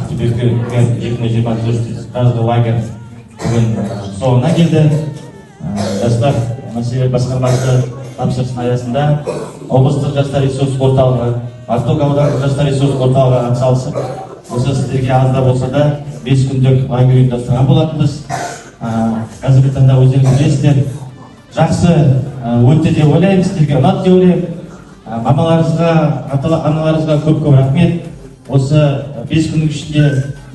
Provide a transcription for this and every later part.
Ақтөбе 2024 жазғы лагерь бүгін соңына келді. Жастар мәселелер басқармасы тапсырысының аясында облыстық жастар ресурс орталығы, Мартук аудандық жастар ресурс орталығы атсалысып, осы сіздерге аз да болса да 5 күндік лагерь ұйымдастырған болатынбыз. Қазіргі таңда өздеріңіз білесіздер, жақсы өтті деп ойлаймын, сіздерге ұнады деп ойлаймын. Мамаларыңызға, аналарыңызға көп көп рахмет. Осы 5 күннің ішінде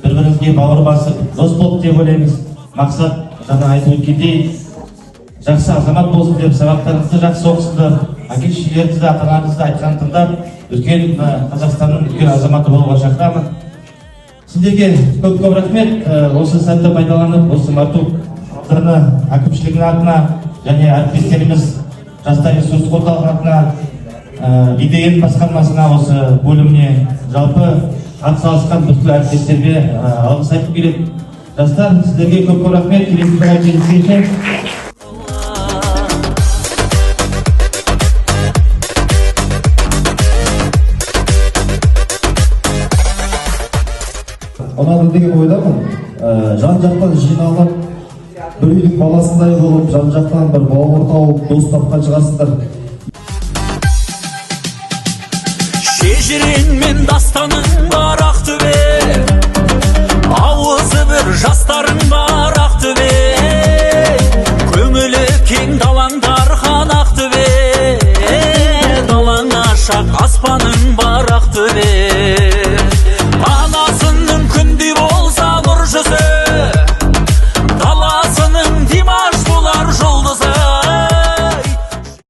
бір бірімізге бауыр басып, дос болдық деп ойлаймыз. Мақсат жаңа айтып өткендей, жақсы азамат болсын деп, сабақтарыңызды жақсы оқысындар, әке шешелеріңізді, ата аналарыңызды айтқанын тыңдап, үлкен Қазақстанның үлкен азаматы болуға шақырамын. Сіздерге көп көп рахмет. Осы сәтті пайдаланып, осы Мартук ауданы әкімшілігінің атына және әріптестеріміз жастар ресурс орталығының атына, ИДН басқармасына, осы бөліміне, жалпы атсалысқан бүкіл әріптестерге алғыс айтқым келеді. Жастар, сіздерге көп көп рахмет. Келесі жолға кездескенше. Ұнады деген ойдамын. Жан жақтан жиналып, бір үйдің баласындай болып, жан жақтан бір бауыр тауып, дос тапқан шығарсыздар. Шежірең мен дастаның.